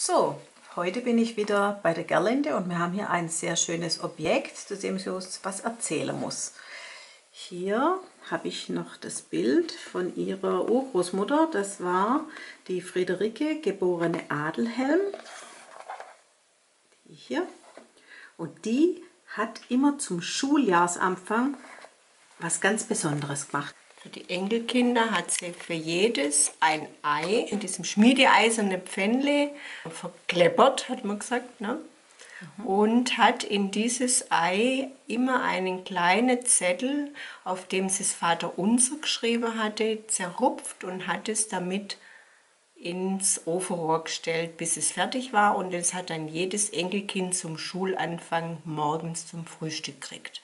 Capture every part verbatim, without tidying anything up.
So, heute bin ich wieder bei der Gerlinde und wir haben hier ein sehr schönes Objekt, zu dem ich uns was erzählen muss. Hier habe ich noch das Bild von ihrer Urgroßmutter. Das war die Friederike, geborene Adelhelm. Die hier. Und die hat immer zum Schuljahresanfang was ganz Besonderes gemacht. Für die Enkelkinder hat sie für jedes ein Ei in diesem schmiedeeiserne Pfännle verkleppert, hat man gesagt, ne? Und hat in dieses Ei immer einen kleinen Zettel, auf dem sie das Vaterunser geschrieben hatte, zerrupft und hat es damit ins Ofenrohr gestellt, bis es fertig war. Und es hat dann jedes Enkelkind zum Schulanfang morgens zum Frühstück gekriegt.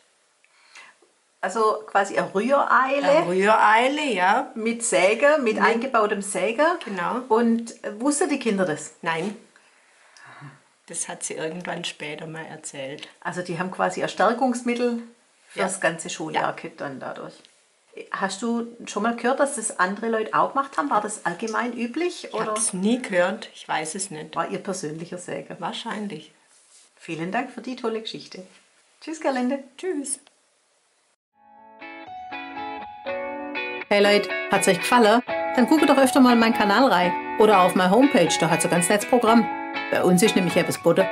Also quasi eine Rühreile. Eine Rühreile, ja. Mit Säge, mit eingebautem Säge. Genau. Und, äh, wussten die Kinder das? Nein. Das hat sie irgendwann später mal erzählt. Also die haben quasi ein Stärkungsmittel fürs ganze Schuljahr gekriegt dann dadurch. Hast du schon mal gehört, dass das andere Leute auch gemacht haben? War das allgemein üblich? Ich habe es nie gehört, ich weiß es nicht. War ihr persönlicher Säge? Wahrscheinlich. Vielen Dank für die tolle Geschichte. Tschüss, Gerlinde. Tschüss. Hey Leute, hat es euch gefallen? Dann guckt doch öfter mal in meinen Kanal rein. Oder auf meine Homepage, da hat es ein ganz nettes Programm. Bei uns ist nämlich etwas geboten.